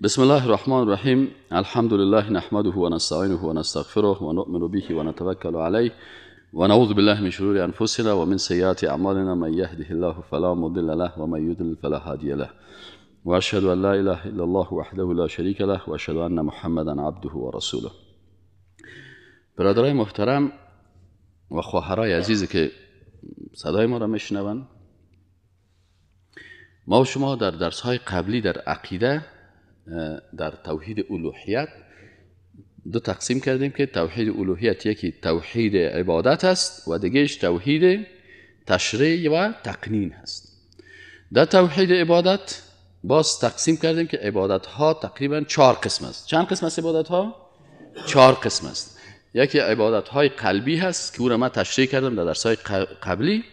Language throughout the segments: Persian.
بسم الله الرحمن الرحیم. الحمد لله نحمده و نستعینه و نستغفره و نؤمن به و نتوکل علیه و نعوذ بالله من شرور انفسنا و من سیئات اعمالنا. من یهده الله فلا مضل له و من یضلل فلا هادی له. و اشهد ان لا اله الا الله وحده لا شریک له و اشهد ان محمدا عبده و رسوله. برادرای محترم و خواهرای عزیزی که صدای ما را میشنوند، ما و شما در درس‌های قبلی در عقیده، در توحید الوهیت دو تقسیم کردیم که توحید الوهیت یکی توحید عبادت است و دیگهش توحید تشریع و تقنین هست. در توحید عبادت باز تقسیم کردیم که عبادت ها تقریبا 4 قسم است. چند قسم است عبادت ها؟ 4 قسم است. یکی عبادت های قلبی هست که او را من تشریح کردم در درس های قبلی.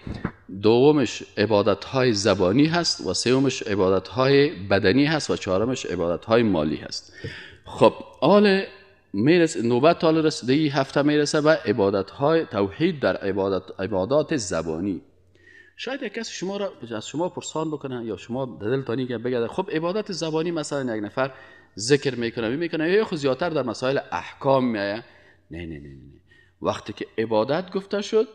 دومش عبادت های زبانی هست و سومش عبادت های بدنی هست و چهارمش عبادت های مالی هست. خب حال میرسه نوبت حال رسیده این هفته میرسه به عبادت های توحید در عبادات زبانی. شاید یک کسی شما را از شما پرسان بکنه یا شما در دلتانی که بگه خب عبادت زبانی مثلا یک نفر ذکر میکنه یا خود زیادتر در مسائل احکام میآید. نه نه نه نه، وقتی که عبادت گفته شد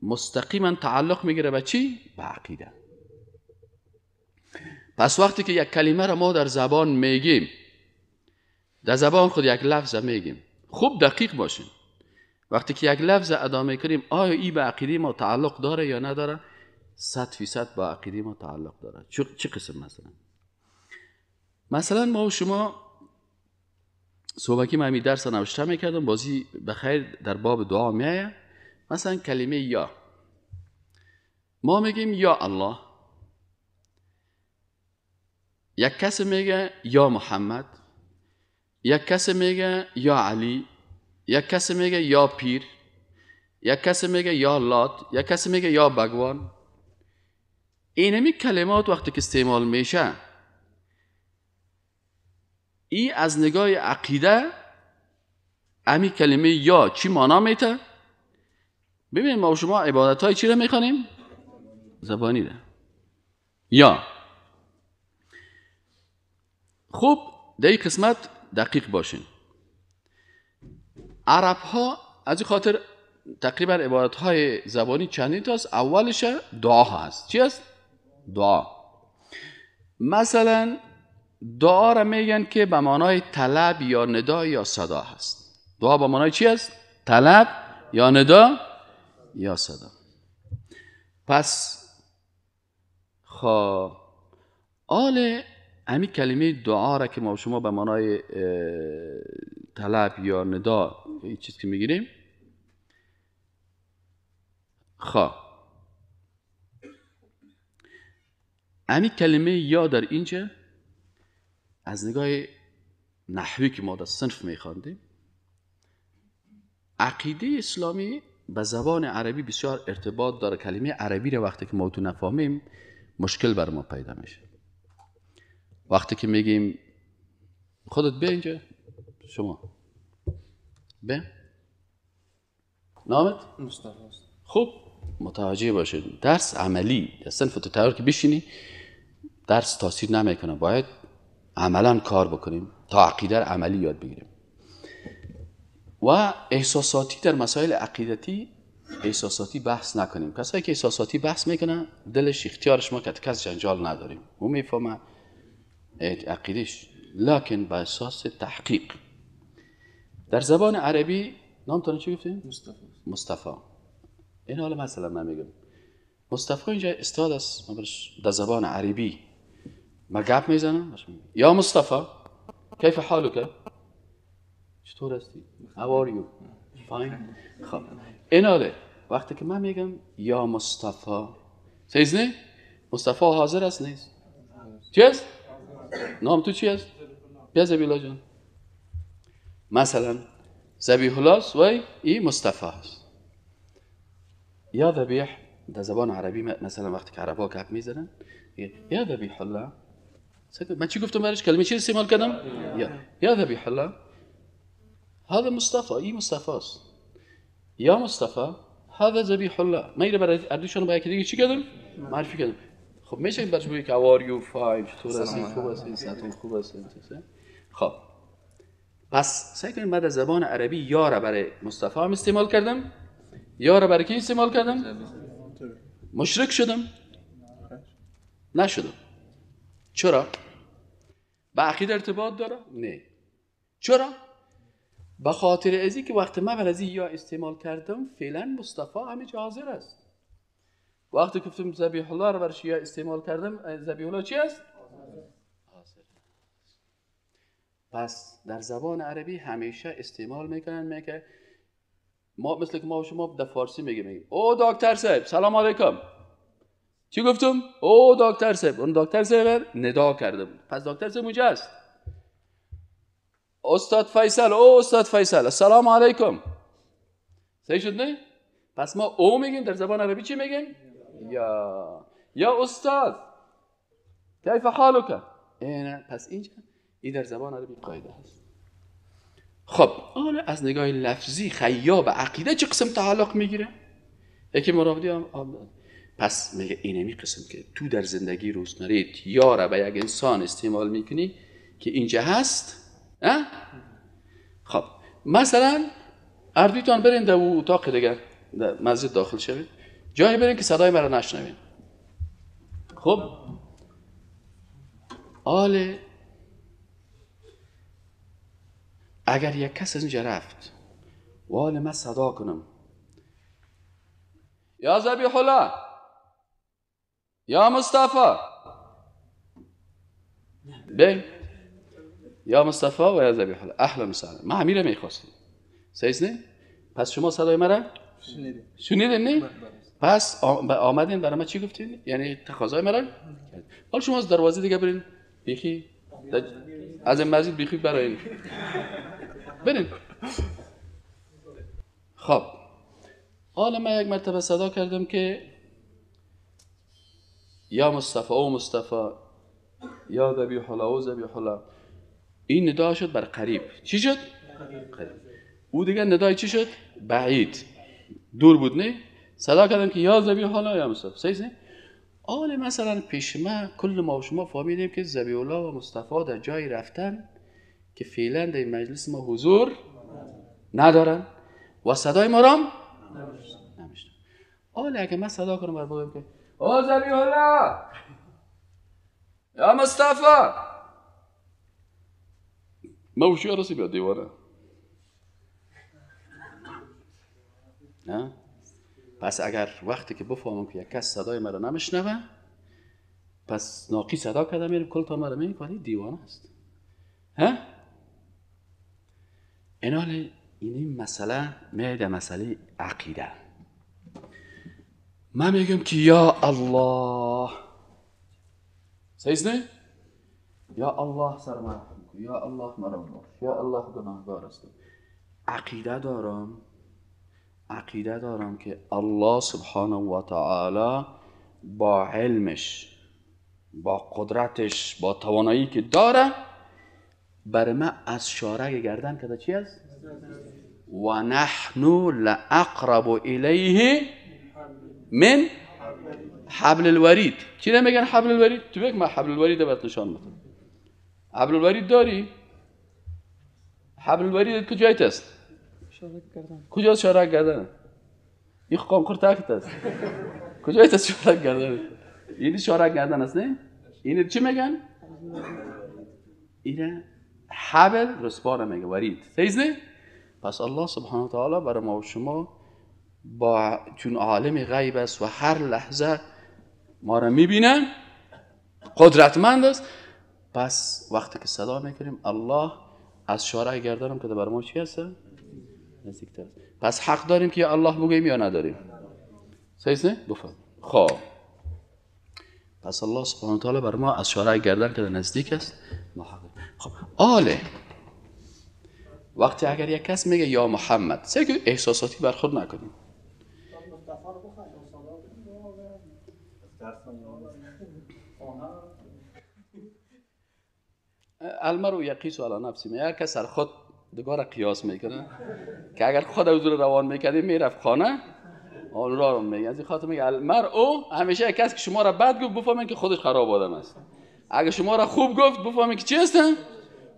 مستقیما تعلق میگیره به چی؟ به عقیده. پس وقتی که یک کلمه را ما در زبان میگیم، در زبان خود یک لفظ میگیم، خوب دقیق باشیم. وقتی که یک لفظ ادا میکنیم آیا ای به عقیده ما تعلق داره یا نداره؟ 100% با عقیده ما تعلق داره. چه قسم؟ مثلا ما و شما صبحکی من همین درس نوشته میکردم، بازی بخیر در باب دعا میایه. مثلا کلمه یا، ما میگیم یا الله، یک کس میگه یا محمد، یک کس میگه یا علی، یک کس میگه یا پیر، یک کس میگه یا لات، یک کس میگه یا بگوان. اینمی کلمات وقتی که استعمال میشه، ای از نگاه عقیده امی کلمه یا چی معنا میته؟ ببینید ما و شما عبادت های چی رو میخوانیم؟ زبانی رو. یا خوب در این قسمت دقیق باشین. عرب ها از این خاطر تقریبا عبادت های زبانی چندین تاست. اولش دعا هست. چی هست؟ دعا. مثلا دعا را میگن که به معنای طلب یا ندا یا صدا هست. دعا به معنای چی هست؟ طلب یا ندا یا صدا. پس خب آل همین کلمه دعا را که ما شما به معنای طلب یا ندا این چیز که میگیریم، خب همین کلمه یا در اینجا از نگاه نحوی که ما در صنف میخواندیم، عقیده اسلامی به زبان عربی بسیار ارتباط داره. کلمه عربی را وقتی که ما تو نفهمیم مشکل بر ما پیدا میشه. وقتی که میگیم خودت بیا اینجا، شما بیا، نامت؟ مصطفی است. خوب متوجه باشید درس عملی در صنف تو تیار که بشینی درس تاثیر نمیکنه، باید عملا کار بکنیم تا عقیده عملی یاد بگیریم. و احساساتی در مسائل عقیدتی احساساتی بحث نکنیم. کسایی که احساساتی بحث میکنن دلش اختیارش ما که کس جنجال نداریم، او میفهمه عقیدش، لکن به اساس تحقیق. در زبان عربی نامتون چی گفتیم؟ مصطفی. مصطفی. این حالا مثلا من میگم مصطفی اینجا استاد است، من برش در زبان عربی ما گپ میزنم، یا مصطفی کیف حالک؟ چطور هستی؟ How are you? Fine. خب این حاله وقتی که من میگم یا مصطفی، سیز نه؟ مصطفی حاضر است نیست؟ چی است؟ نام تو چی است؟ بیا ذبیح الله جان. مثلا ذبیح الله است و ای مصطفی است. یا ذبیح در زبان عربی مثلا وقتی که عربا گپ میزنن یا ذبیح الله، من چی گفتم برش؟ کلمه چی استعمال کردم؟ یا ذبیح الله هذا مصطفى، ای مصطفی است. یا مصطفی هذا ذبیح الله. من اینو برای اردوشان با یکی دیگه چی کردم؟ معرفی کردم. خب خب میشه برش بگی که how are you fine، چطور هستی، خوب هستی، صحتون خوب است. خب پس سعی کنیم بعد از زبان عربی یا را برای مصطفی هم استعمال کردم، یا را برای کی استعمال کردم؟ مشرک شدم؟ نشدم. چرا؟ به عقیده ارتباط داره؟ نه. چرا؟ به خاطر ازی که وقتی من از یا استعمال کردم فعلا مصطفی همینجا حاضر است. وقتی گفتم ذبیح الله رو برش یا استعمال کردم، ذبیح الله چی است؟ حاضر. پس در زبان عربی همیشه استعمال میکنن، میگه ما مثل که ما و شما در فارسی میگیم او دکتر صاحب سلام علیکم. چی گفتم؟ او دکتر صاحب. اون دکتر صاحب ندا کردم، پس دکتر صاحب اونجا است. استاد فیصل، او استاد فیصل السلام علیکم. صحیح شد نه؟ پس ما او میگیم، در زبان عربی چی میگیم؟ یا استاد کیف حالک. پس اینجا این در زبان عربی قاعده هست. خب حالا از نگاه لفظی خیا به عقیده چه قسم تعلق میگیره؟ یکی مرابطی هم پس میگه اینمی قسم که تو در زندگی روزمره یا را به یک انسان استعمال میکنی که اینجا هست. خب مثلا اردویتان برین در اتاق دیگه در مسجد داخل شوید، جایی برین که صدای مرا نشنوین. خب آله اگر یک کس از اینجا رفت و حال من صدا کنم یا ذبیح الله یا مصطفی، بین یا مصطفی و یا ذبیح الله اهلا وسهلا، ما همین میخواستیم. صحیح نه؟ پس شما صدای مرا شنیدین نه؟ پس آمدین برای ما چی گفتین؟ یعنی تقاضای مرا. حالا شما از دروازه دیگه برین بیخی از این مسجد بیخی برای برین. خب حالا من یک مرتبه صدا کردم که یا مصطفی او مصطفی یا ذبیح الله او ذبیح الله. این ندا شد بر قریب. چی شد؟ قریب. او دیگه ندای چی شد؟ بعید، دور بود نه؟ صدا کردم که یا ذبیح الله یا مصطفی. صحیح نه؟ حالا مثلا پیش ما کل ما و شما فهمیدیم که ذبیح الله و مصطفی در جایی رفتن که فعلا در مجلس ما حضور ندارن و صدای ما را نمیشنون. حالا اگه من صدا کنم بر بگم که او ذبیح الله یا مصطفی، ما وشی رسی بیاد دیوانه. نه؟ پس اگر وقتی که بفهمم که یک کس صدای مرا نمیشنوه، پس ناقی صدا کرده میریم کل تا مرا میگه دیوانه است. ها؟ اینال این مسئله میاد مسئله عقیده. من میگم که یا الله، صحیح نه؟ یا الله سر من رحم کن، یا الله مرا ببخش، یا الله گناهگار هستم. عقیده دارم، عقیده دارم که الله سبحانه و تعالی با علمش، با قدرتش، با توانایی که داره بر من از شارع گردن کده چی است؟ و نحن لاقرب الیه من حبل الورید. چی میگن حبل الورید؟ تو بگم من حبل الورید برات نشان میدم. حبل الورید داری؟ حبل الورید کجایت است؟ کجا شارع گردن؟ این قانقر تاکت است. کجای است شارع گردن؟ این شارع گردن است نه؟ این چی میگن؟ این حبل رسپاره میگه، ورید. صحیح نه؟ پس الله سبحانه و تعالی برای ما و شما با چون عالم غیب است و هر لحظه ما را میبینه، قدرتمند است. پس وقتی که صدا میکنیم الله از شارع گردنم که بر ما چی هست؟ نزدیکتر است. پس حق داریم که یا الله بگوییم یا نداریم. صحیح نه؟ بفهم. خب پس الله سبحانه و تعالی بر ما از شارع گردن که نزدیک است ما حق داریم. خب آله وقتی اگر یک کس میگه یا محمد، سعی که احساساتی برخورد نکنیم. المرء یقیس علی نفسه، هر کس سر خود دوباره قیاس میکنه که اگر خود حضور روان میکردیم میرفت خانه آن را میگه. از این خاطر میگه المرء همیشه کسی که شما را بد گفت بفهمین که خودش خراب آدم است. اگه شما را خوب گفت بفهمین که چی هستن؟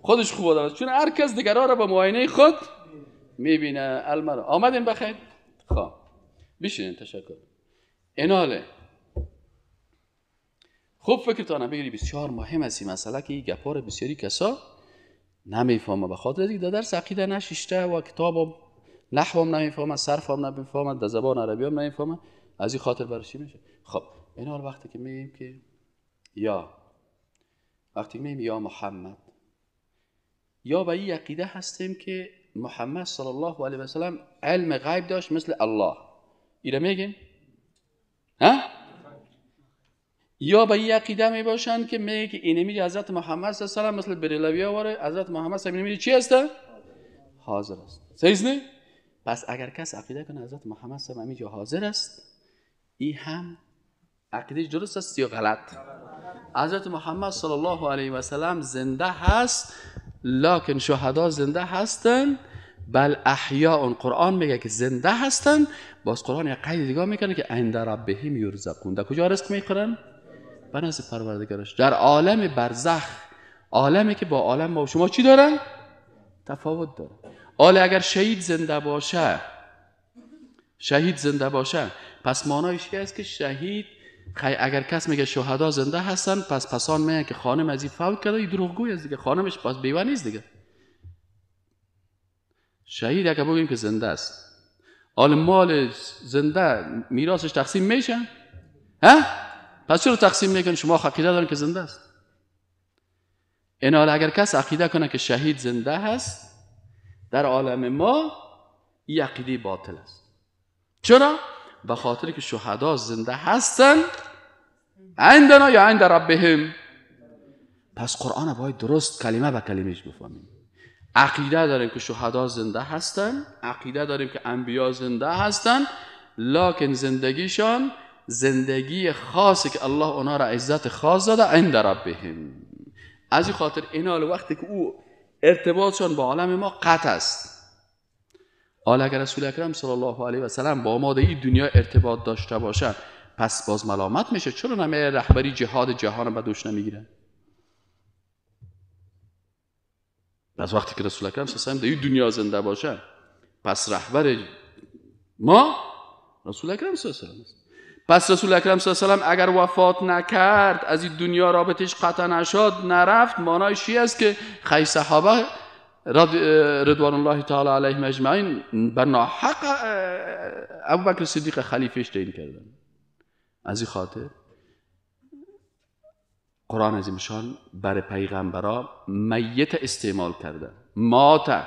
خودش خوب آدم است. چون هر کس دیگران را با معاینه خود میبینه. المرء آمدین بخیر. خب بشینین، تشکر. ایناله خوب فکرتان بگیری، بسیار مهم است این مسئله که این گپا را بسیاری کسا نمیفهمه، به خاطر اینکه در درس عقیده نششته و کتاب نحو هم نمیفهمه، صرف هم نمیفهمه، در زبان عربی هم نمیفهمه، از این خاطر برش میشه. خب اینا وقتی که میگیم که یا وقتی میگیم یا محمد، یا به این عقیده هستیم که محمد صلی الله علیه و سلم علم غیب داشت مثل الله، اینا میگیم ها؟ یا به این عقیده می باشند که میگه که اینمی حضرت محمد صلی الله علیه و سلم مثل بریلویا واره حضرت محمد صلی الله علیه و چی هست؟ حاضر است. صحیح نه؟ پس اگر کس عقیده کنه حضرت محمد صلی الله علیه و حاضر است، این هم عقیده درست است یا غلط؟ حضرت محمد صلی الله علیه و سلم زنده هست، لکن شهدا زنده هستند، بل احیاء. قرآن میگه که زنده هستن. باز قرآن یک قید دیگه میکنه که عند ربهم یرزقون. در کجا رزق میخورن؟ به نزد پروردگارش، در عالم برزخ، عالمی که با عالم ما و شما چی دارن؟ تفاوت داره. حالا اگر شهید زنده باشه، شهید زنده باشه، پس معنایش چی است که شهید اگر کس میگه شهدا زنده هستن، پس پسان میگه که خانم از این فوت کرده، این دروغگوی است دیگه، خانمش پس بیوه نیست دیگه. شهید اگر بگیم که زنده است، حال مال زنده میراثش تقسیم میشه؟ ها؟ پس چرا تقسیم میکنن؟ شما عقیده دارن که زنده است. این حال اگر کس عقیده کنه که شهید زنده هست در عالم ما، این عقیده باطل است. چرا؟ به خاطر که شهدا زنده هستن عندنا یا عند ربهم. پس قرآن باید درست کلمه به کلمهش بفهمیم. عقیده داریم که شهدا زنده هستن، عقیده داریم که انبیا زنده هستن، لکن زندگیشان زندگی خاصی که الله اونا را عزت خاص داده عند ربهم. از این خاطر اینا وقتی که او ارتباطشان با عالم ما قطع است. حالا اگر رسول اکرم صلی الله علیه و سلم با ما در این دنیا ارتباط داشته باشه، پس باز ملامت میشه. چرا نمیه رهبری جهاد جهان به دوش نمیگیره؟ پس وقتی که رسول اکرم صلی الله علیه و سلم در این دنیا زنده باشه، پس رهبر ما رسول اکرم صلی الله علیه و سلم است. پس رسول اکرم صلی الله علیه و سلم اگر وفات نکرد، از این دنیا رابطش قطع نشد، نرفت، معنایش چی است که خی صحابه رضوان الله تعالی علیهم اجمعین بر ناحق ابوبکر صدیق خلیفهش تعیین کردن. از این خاطر قرآن عظیم شان بر پیغمبرا میت استعمال کرده، مات.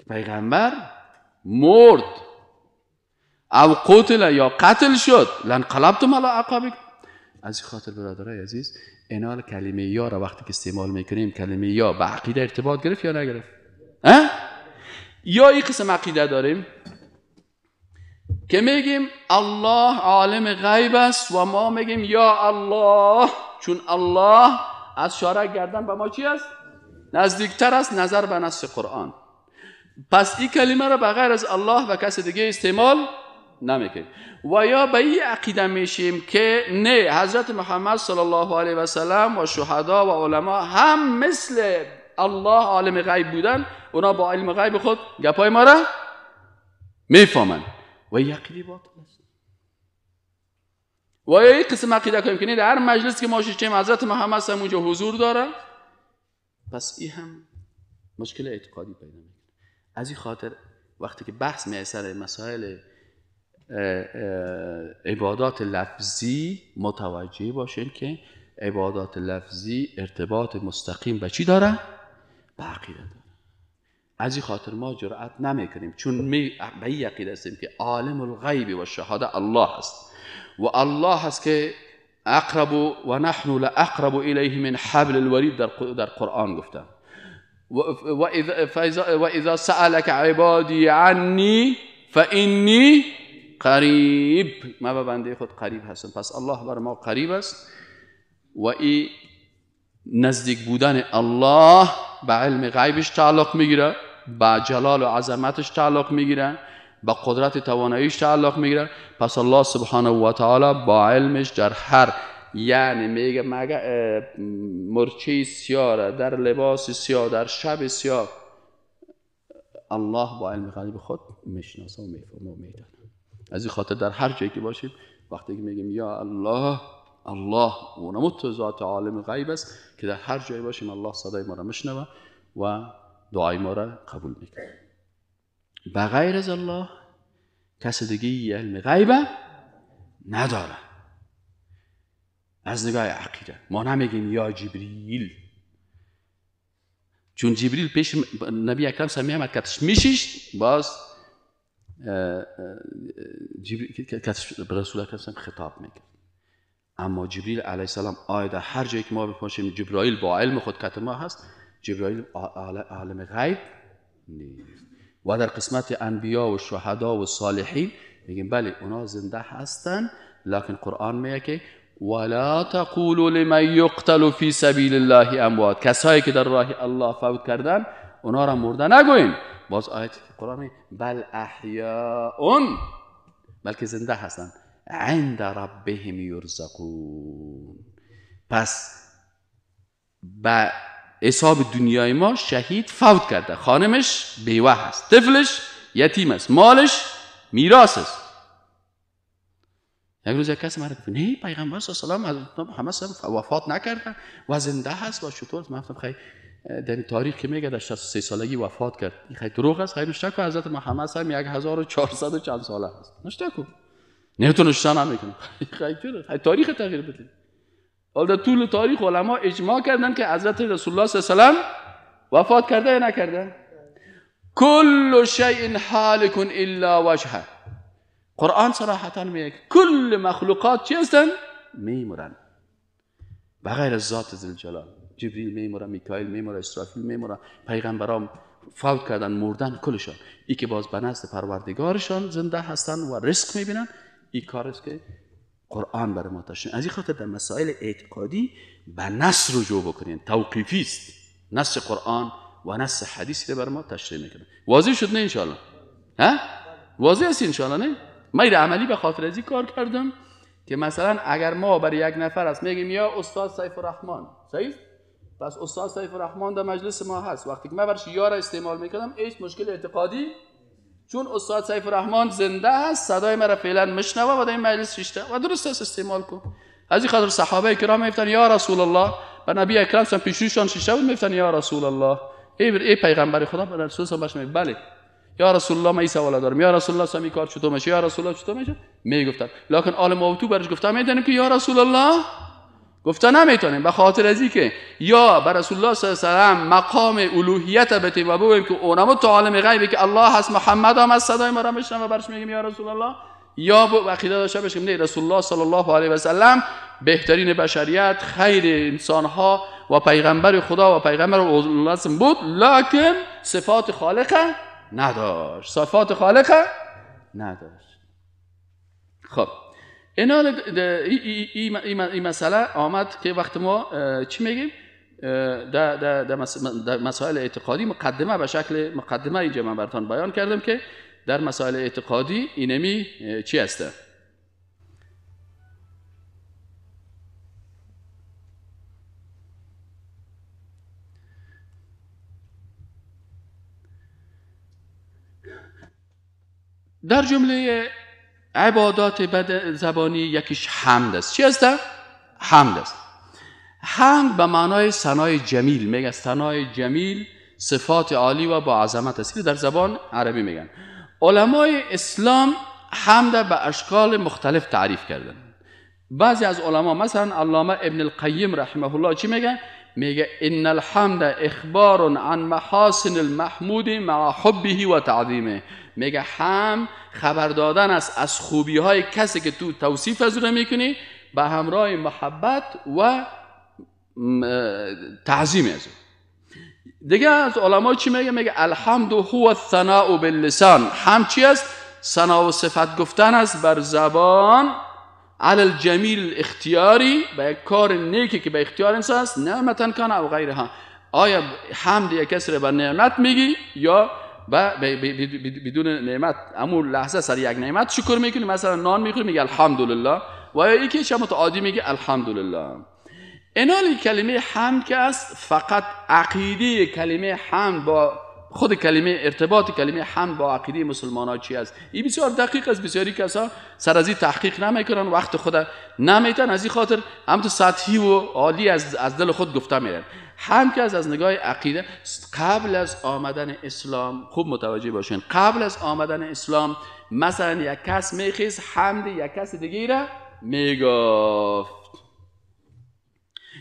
پیغمبر مرد او قتل یا قتل شد، لانقلبتم علی اعقابکم. از این خاطر برادرای عزیز، اینال کلمه یا را وقتی که استعمال میکنیم، کلمه یا به عقیده ارتباط گرفت یا نگرفت؟ یا این قسم عقیده داریم که میگیم الله عالم غیب است و ما میگیم یا الله، چون الله از شارع گردن به ما چی است؟ نزدیکتر است نظر به نص قرآن. پس این کلمه را بغیر از الله و کس دیگه استعمال نمیکنیم. و یا به این عقیده میشیم که نه، حضرت محمد صلی الله علیه و سلم و شهدا و علما هم مثل الله عالم غیب بودن، اونا با علم غیب خود گپای ما را میفهمن. و این عقیده باطل است. و یا این قسم عقیده کنیم که نه، در هر مجلس که ما ششتیم حضرت محمد صلی اونجا حضور داره، پس این هم مشکل اعتقادی پیدا میکنه. از این خاطر وقتی که بحث میاد سر مسائل عبادات لفظی، متوجه باشین که عبادات لفظی ارتباط مستقیم به چی داره؟ به عقیده داره. از این خاطر ما جرأت نمیکنیم، چون به این عقیده هستیم که عالم الغیب و شهاده الله است و الله است که اقرب و نحن لاقرب الیه من حبل الورید در قرآن گفته. و اذا سألك عبادی عنی فانی قریب، ما به بنده خود قریب هستم. پس الله بر ما قریب است و این نزدیک بودن الله به علم غیبش تعلق میگیره، به جلال و عظمتش تعلق میگیره، به قدرت تواناییش تعلق میگیره. پس الله سبحانه و تعالی با علمش در هر، یعنی میگه مگه مرچه سیاه در لباس سیاه در شب سیاه، الله با علم غیب خود میشناسه و میفهمه و میدانه. از این خاطر در هر جایی که باشیم وقتی که میگیم یا الله، الله اونم تو ذات عالم غیب است که در هر جایی باشیم الله صدای ما را میشنوه و دعای ما را قبول میکنه. بغیر از الله کس دیگه علم غیب نداره. از نگاه عقیده ما نمیگیم یا جبریل، چون جبریل پیش نبی اکرم سمی آمد کتش میشیشت، باز جبریل کتش به رسول اکرم سم خطاب میکرد. اما جبریل علیه السلام آیا در هر جایی که ما بپاشیم جبرائیل با علم خود کت ما هست، جبرائیل عالم غیب نیست. و در قسمت انبیا و شهدا و صالحین میگیم بله اونا زنده هستن، لکن قرآن میگه که ولا تقولوا لمن يقتل في سبیل الله اموات، کسایی که در راه الله فوت کردن اونا را مرده نگوین. باز آیت قرآن میگه بل احیاء، بلکه زنده هستن، عند ربهم یرزقون. پس به حساب دنیای ما شهید فوت کرده، خانمش بیوه هست، طفلش یتیم است، مالش میراث است. یک روز یک کسی مرا گفت نه پیغمبر صلی الله علیه و آله محمد وفات نکرده و زنده هست و چطور؟ من گفتم خیلی در تاریخ که میگه در 63 سالگی وفات کرد، این خیلی دروغ است. خیلی نشته کو حضرت محمد صلی 1400 و چند ساله است، نشته کو نه تو نشته نمیکنه. خیلی چرا تاریخ تغییر بده؟ حالا در طول تاریخ علما اجماع کردن که حضرت رسول الله صلی الله علیه و سلم وفات کرده یا نکرده؟ کل شیء هالک الا وجهه. قرآن صراحتا میگه کل مخلوقات چی هستن؟ میمرن بغیر از ذات ذوالجلال. جبریل میمره، میکائیل میمره، اسرافیل میمره، پیغمبران فوت کردن، مردن کلشان. ای که باز به نزد پروردگارشان زنده هستن و رزق میبینن، این کار است که قرآن برای ما تشریح. از این خاطر در مسائل اعتقادی به نص رجوع بکنین، توقیفی است. نص قرآن و نص حدیث رو بر ما تشریح میکنه. واضح شد نه انشاءالله؟ ها؟ واضح است انشاءالله نه؟ من عملی به خاطر از این کار کردم که مثلا اگر ما برای یک نفر است میگیم یا استاد سیف الرحمن، صحیح؟ پس استاد سیف الرحمن در مجلس ما هست، وقتی که من برش یا را استعمال میکردم هیچ مشکل اعتقادی، چون استاد سیف الرحمن زنده است، صدای مرا فعلا مشنوه و در این مجلس شیشته و درست است استعمال کن. از این خاطر صحابه کرام میگفتن یا رسول الله، به نبی اکرم سن پیشروشان شیشته بود میگفتن یا رسول الله، ای پیغمبر خدا، به رسول الله باش میگه بله یا رسول الله من این سوال دارم، یا رسول الله سمی کار چطور میشه، یا رسول الله چطور میشه، میگفتن. لکن آل ما تو برش گفتن میتونیم که یا رسول الله گفته نمیتونیم، به خاطر از اینکه یا بر رسول الله صلی الله علیه و سلم مقام الوهیت بتیم و بگوییم که اونم تو عالم غیبی که الله هست، محمد هم از صدای ما را میشنوه و برش میگیم یا رسول الله، یا عقیده داشته باشیم نه رسول الله صلی الله علیه و سلم بهترین بشریت، خیر انسانها و پیغمبر خدا و پیغمبر الله بود، لکن صفات خالق نداشت، صفات خالق نداشت. خب اینا این مسئله آمد که وقت ما چی میگیم در مسائل اعتقادی مقدمه به شکل مقدمه اینجا من براتون بیان کردم که در مسائل اعتقادی اینمی چی هسته. در جمله عبادات بد زبانی یکیش حمد است. چی است؟ حمد است. حمد به معنای ثنای جمیل میگه، ثنای جمیل صفات عالی و با عظمت است. در زبان عربی میگن. علمای اسلام حمد به اشکال مختلف تعریف کردن. بعضی از علما مثلا علامه ابن القیم رحمه الله چی میگه؟ میگه ان الحمد اخبار عن محاسن المحمود مع حبه و تعظیمه. میگه حمد خبر دادن است از خوبی های کسی که تو توصیف از او میکنی به همراه محبت و تعظیم از او. دیگه از علما چی میگه؟ میگه الحمد هو الثناء باللسان. حمد چی است؟ ثنا و صفت گفتن است بر زبان، علی الجمیل اختیاری، به یک کار نیکی که به اختیار انسان است، نعمتا کان او غیرها. آیا حمد یک کسی رو بر نعمت میگی یا بدون نعمت همون لحظه سر یک نعمت شکر میکنی، مثلا نان میخوری میگه الحمدلله، و یا یکی شما عادی میگه الحمدلله. اینالی کلمه حمد که است، فقط عقیده کلمه حمد با خود کلمه، ارتباط کلمه حمد با عقیده مسلمان ها چی است؟ این بسیار دقیق است. بسیاری کسا سر از این تحقیق نمیکنن، وقت خود نمیتن، از این خاطر هم تو سطحی و عالی از دل خود گفته میرن. حمد که از نگاه عقیده قبل از آمدن اسلام، خوب متوجه باشین، قبل از آمدن اسلام مثلا یک کس میخیز حمد یک کس دیگه را میگفت،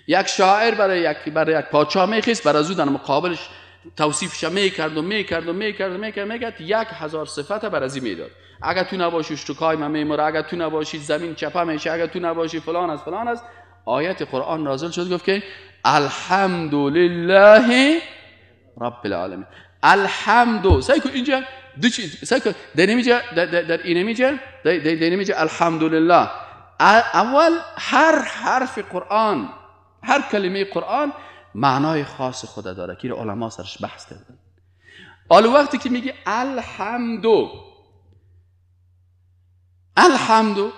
یک شاعر برای یک پادشاه میخیز، برای از او در مقابلش توصیفش میکرد و میکرد و میکرد و میکرد میکرد، 1000 صفت بر از این میداد. اگر تو نباشی اشتکای من میمره، اگر تو نباشی زمین چپه میشه، اگر تو نباشی فلان است فلان است. آیت قرآن نازل شد، گفت که الحمدلله رب العالمین. الحمد، سعی کن اینجا دو چیز، سعی کن در اینجا در اینجا در اینجا الحمدلله. اول هر حرف قرآن، هر کلمه قرآن معنای خاص خود داره که علما سرش بحث کردن. حالا وقتی که میگه الحمدو، الحمدو،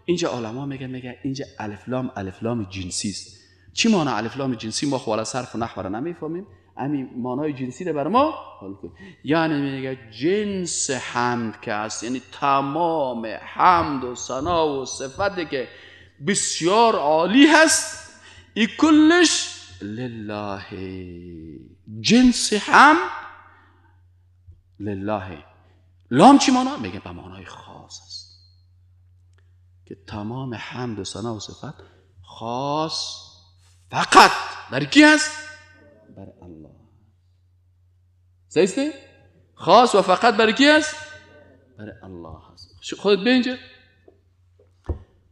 اینجا علما میگن اینجا الف لام، الف لام جنسی است. چی معنی الف لام جنسی؟ ما خو صرف و نحو را نمیفهمیم، همین معنای جنسی رو بر ما حل کن. یعنی میگه جنس حمد که است، یعنی تمام حمد و ثنا و صفتی که بسیار عالی هست، ای کلش لله. جنس حمد لله. لام چی معنا؟ میگه به معنای خاص است که تمام حمد و ثنا و صفت خاص فقط بر کی هست؟ بر الله. صحیح؟ خاص و فقط بر کی هست؟ بر الله هست. خودت بیا اینجا.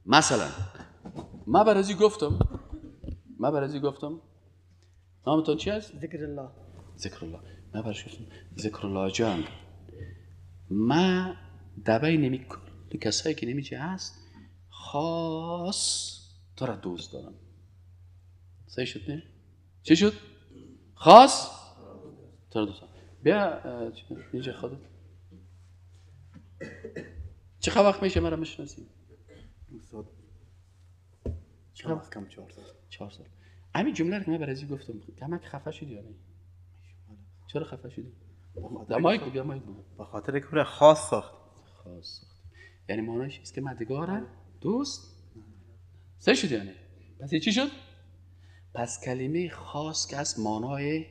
مثلا ما برازی گفتم، نامتون چی هست؟ ذکر الله. ذکر الله. ما برش گفتم ذکر الله جان، ما دبی نمی کل کسایی که نمیچه هست خاص تو را دوست دارم. صحیح شد نه؟ چی شد؟ خاص تو را دوست دارم. بیا اینجا خودت. چه وقت میشه مرا میشناسی؟ چه وقت کم 4 سال. 4 سال. همین جمله رو که من برای گفتم کمک خفه شدی یا نه؟ چرا خفه شدی؟ مایک بگو، مایک بگو. به خاطر که خاص ساخت. خاص ساخت. یعنی معنیش است که من دیگه دوست سه شد یعنی. پس چی شد؟ پس کلمه خاص که از معنای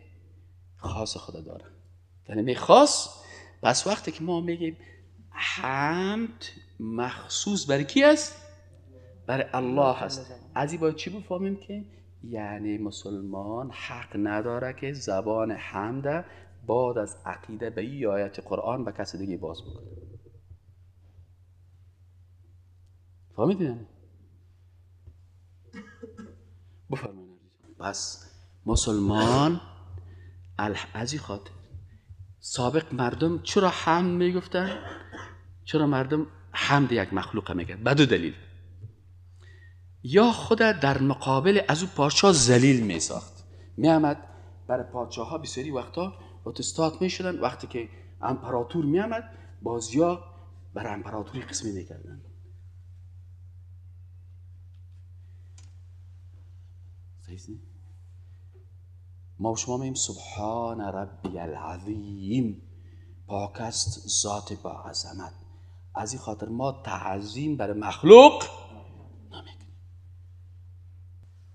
خاص خود داره. کلمه خاص. پس وقتی که ما میگیم حمد مخصوص برای کی است؟ برای الله هست. از این باید چی بفهمیم که یعنی مسلمان حق نداره که زبان حمد بعد از عقیده به این آیت قرآن به کس دیگه باز بکنه. فهمیدین؟ بفرمایید. پس مسلمان از این خاطر سابق مردم چرا حمد میگفتن؟ چرا مردم حمد یک مخلوق میگن؟ به دو دلیل. یا خود در مقابل از او پادشاه ذلیل میساخت، میامد برای پادشاه ها بسیاری وقتا اتستات میشدن، وقتی که امپراتور میامد بازیا برای امپراتوری قسمی میکردن. صحیح؟ ما و شما میگیم سبحان ربی العظیم، پاک است ذات با عظمت. از این خاطر ما تعظیم برای مخلوق نمیکنیم.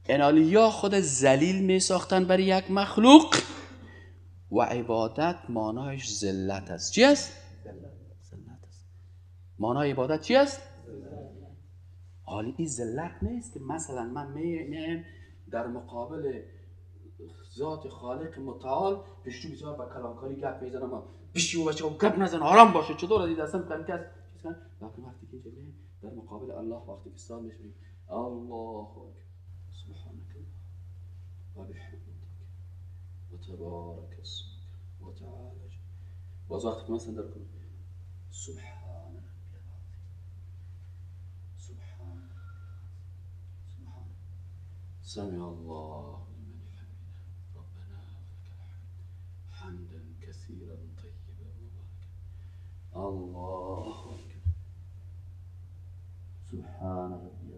انالی یا خود ذلیل می ساختن برای یک مخلوق و عبادت معنایش ذلت است. چی است؟ ذلت است. معنای عبادت چی است؟ حالی این ذلت نیست که مثلا من میایم در مقابل ذات خالق متعال پیش تو بسیار با کلانکاری گپ میزنم، پیش او بچه گپ نزن، آرام باشه، چطور از دستم کن کس چیز کن. لکن وقتی که اینجا در مقابل الله وقتی که استاد میشیم الله اکبر سبحانك و بحمدك و تبارک اسمك و تعالی. باز وقتی که مثلا در کنم سبحان ربی العظیم سبحان سبحان سمع الله لمن حمده ربنا ولك الحمد حمدا كثيرا طيبا. الله اکبر، سبحان ربی.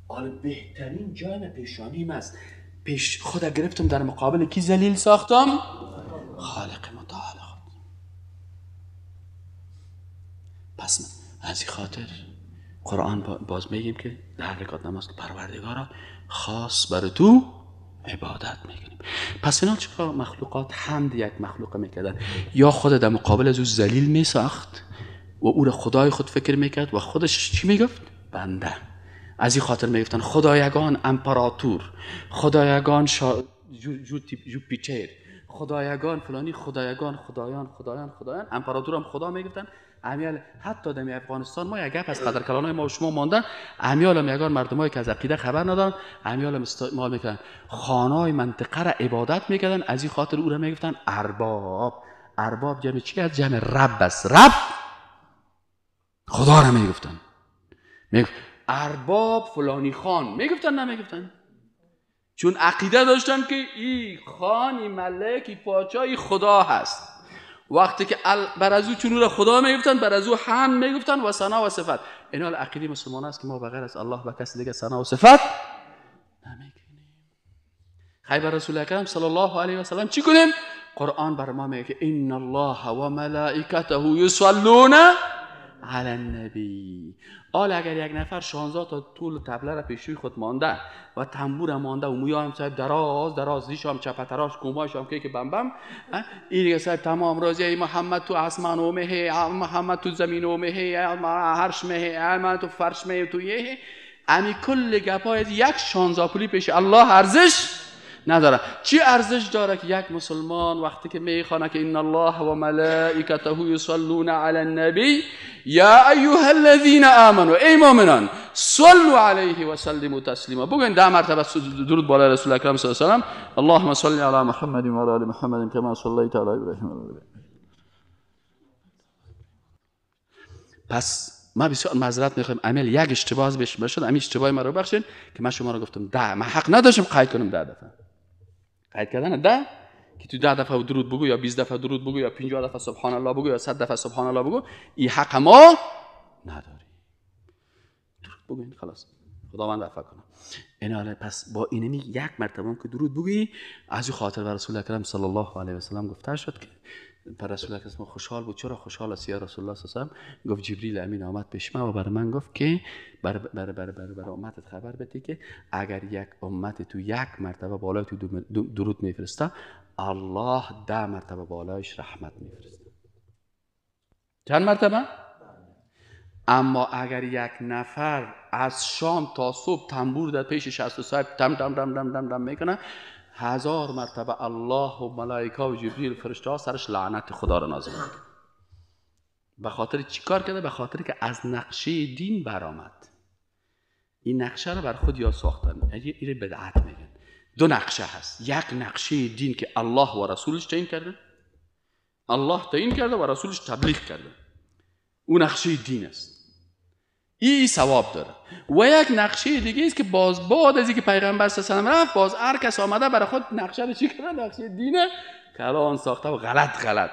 حالا بهترین جای پیشانیم است. پیش خود گرفتم در مقابل کی ذلیل ساختم؟ خالق متعال خود. پس از این خاطر قرآن باز میگیم که در رکعت نماز که پروردگارا خاص بر تو عبادت میکنیم. پس اینا چرا مخلوقات حمد یک مخلوق میکردن؟ یا خود در مقابل از او ذلیل میساخت و او را خدای خود فکر میکرد و خودش چی میگفت؟ بنده. از این خاطر میگفتن خدایگان امپراتور، خدایگان جوپیتر، خدایگان فلانی، خدایگان، خدایان، خدایان، خدایان. امپراتور هم خدا میگفتن. امیال حتی در افغانستان ما یک گپ از قدر کلانای ما و شما ماندن، امیال هم یگان مردمایی که از عقیده خبر ندارن، امیال هم استعمال میکردن، خانای منطقه را عبادت میکردن. از این خاطر او را میگفتن ارباب. ارباب جمع چی است؟ جمع رب است. رب خدا را میگفتن. میگفت ارباب فلانی خان میگفتن، نمیگفتن؟ چون عقیده داشتن که ای خان، ای ملک، ای پاچا، ای خدا هست. وقتی که بر از او چون او را خدا میگفتن، بر از او هم میگفتن و ثنا و صفت. اینا عقیده مسلمان است که ما بغیر از الله و کسی دیگه ثنا و صفت نمیکنیم. خیر رسول اکرم صلی الله علیه و سلم چی کنیم؟ قرآن بر ما میگه که ان الله و ملائکته یصلون علی النبی. حالا اگر یک نفر 16 تا طول طبله را پیشوی خود مانده و تنبور مانده و موی هم صاحب دراز دراز، ریش هم چپه تراش، کوماش هم که بم بم، این دیگه صاحب تمام راضی، ای محمد تو آسمان و مه، محمد تو زمین و مه، عرش مه، من تو فرش مه، تو یه امی کل گپای یک 16 پولی پیش الله ارزش نداره. چی ارزش داره که یک مسلمان وقتی که میخوانه که ان الله و ملائکته یصلون علی النبی یا ایها الذین آمنوا، ای مؤمنان صلوا علیه و سلموا تسلیما. بگوین 10 مرتبه درود بالای رسول اکرم صلی الله علیه و سلم. اللهم صل علی محمد و علی آل محمد کما صلیت علی ابراهیم و علی آل. پس ما بسیار معذرت میخوایم، عمل یک اشتباه بشه، همین اشتباه ما رو ببخشید که من شما رو گفتم 10، من حق نداشتم قید کنم 10 دفعه. قید کردن 10 که تو 10 دفعه درود بگو یا 20 دفعه درود بگو یا 50 دفعه سبحان الله بگو یا 100 دفعه سبحان الله بگو، این حق ما نداری. درود بگوین خلاص، خداوند عفو کنه. اینا پس با اینمی یک مرتبه که درود بگویی، از او خاطر بر رسول اکرم صلی الله علیه و سلم گفته شد که پر رسول اکرم خوشحال بود. چرا خوشحال است یا رسول الله صلی الله علیه و سلم؟ گفت جبریل امین آمد پیش من و بر من گفت که بر بر بر بر, بر امتت خبر بده که اگر یک امت تو یک مرتبه بالای تو درود میفرسته، الله 10 مرتبه بالایش رحمت میفرسته. چند مرتبه؟ اما اگر یک نفر از شام تا صبح تنبور در پیش 63 تم تم تم تم تم تم میکنه، 1000 مرتبه الله و ملائکه و جبریل فرشته ها سرش لعنت خدا را نازل میکنه. به خاطر چی کار کرده؟ به خاطر که از نقشه دین برآمد. این نقشه رو بر خود یا ساختن، این بدعت میگن. دو نقشه هست، یک نقشه دین که الله و رسولش تعیین کرده، الله تعیین کرده و رسولش تبلیغ کرده، اون نقشه دین است، این ثواب داره. و یک نقشه دیگه است که باز بعد از اینکه پیغمبر صلی الله علیه و سلم رفت، باز هر کس آمده برای خود نقشه رو چی کرده؟ نقشه دینه کلان ساخته و غلط غلط.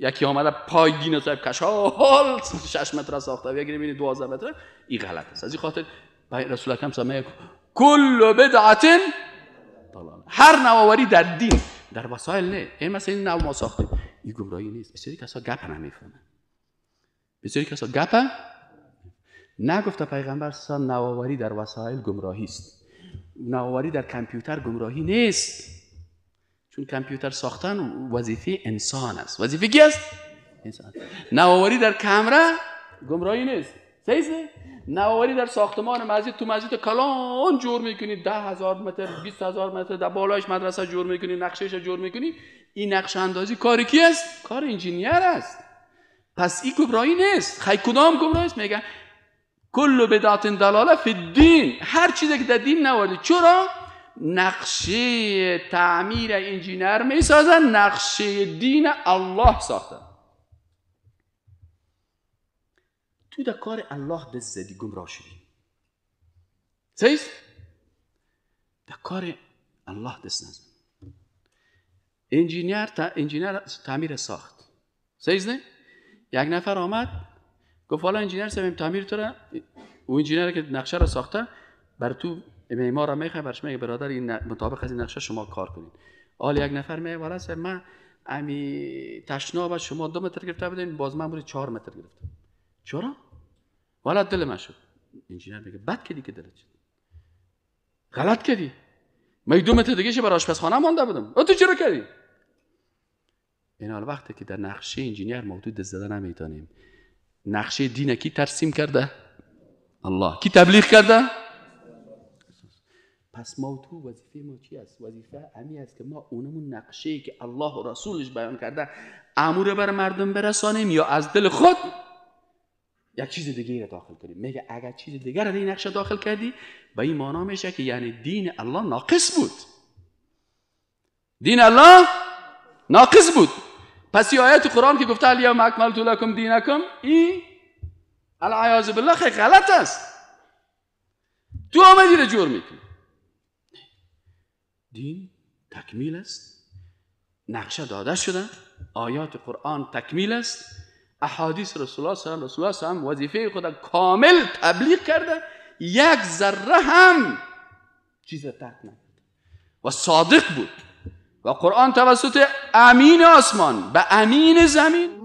یکی آمده پای دین صاحب کشال 6 متر ساخته و یکی میبینی 12 متر، این غلط است. از این خاطر رسول اکرم صلی الله علیه و کل بدعت ضلاله، هر نوآوری در دین در وسایل نه، این مثلا این نو ما ساختیم، این گمراهی نیست. بسیاری کسا گپ نمیفهمن، بسیاری کسا گپ نگفته پیغمبر صلی الله علیه و نوآوری در وسایل گمراهی است، نوآوری در کامپیوتر گمراهی نیست، چون کامپیوتر ساختن وظیفه انسان است. وظیفه کی است؟ انسان. نوآوری در کامرا گمراهی نیست. صحیح؟ نوآوری در ساختمان مسجد، تو مسجد کلان جور میکنی، 10,000 متر 20,000 متر در بالایش مدرسه جور میکنی، نقشهش جور میکنی، این نقشه اندازی کار کی است؟ کار انجینیر است. پس این گمراهی نیست. خی کدام گمراهی است؟ میگه کل بدعت دلاله فی الدین، هر چیزی که در دین نوردی. چرا؟ نقشه تعمیر انجینیر میسازن، نقشه دین الله ساختن. تو در کار الله دست زدی، گمراه شدی. صحیح؟ در کار الله دست نزن. انجینیر تعمیر ساخت، صحیح نه؟ یک نفر آمد گفت والا انجینیر صاحب تعمیر تو را، او انجینیر که نقشه را ساخته بر تو معمار را میخواد، برش میگه برادر این مطابق از این نقشه شما کار کنید. حال یک نفر میگه والا صاحب من امی تشناب شما 2 متر گرفته بودین، باز من برای 4 متر گرفتم. چرا؟ والا دل من شد. انجینیر میگه بد کردی که دلت شد، غلط کردی، من 2 متر دیگه برای آشپزخانه مانده بودم، تو چرا کردی؟ این حال وقتی که در نقشه انجینیر ما تو دست زده نمیتونیم. نقشه دین کی ترسیم کرده؟ الله. کی تبلیغ کرده؟ پس ما تو وظیفه ما چی است؟ وظیفه امی است که ما اونمون نقشه که الله و رسولش بیان کرده امور بر مردم برسانیم، یا از دل خود یک چیز دیگه را داخل کنیم. میگه اگر چیز دیگه را در این نقشه داخل کردی، به این معنا میشه که یعنی دین الله ناقص بود. دین الله ناقص بود. پس این آیت قرآن که گفته الیوم اکملت لکم دینکم، این العیاذ بالله خیلی غلط است. تو آمدی را جور میکنی. دین تکمیل است، نقشه داده شده، آیات قرآن تکمیل است، احادیث رسول الله صلی الله علیه و سلم وظیفه خود کامل تبلیغ کرده، یک ذره هم چیز ترک نکرده و صادق بود. و قرآن توسط امین آسمان به امین زمین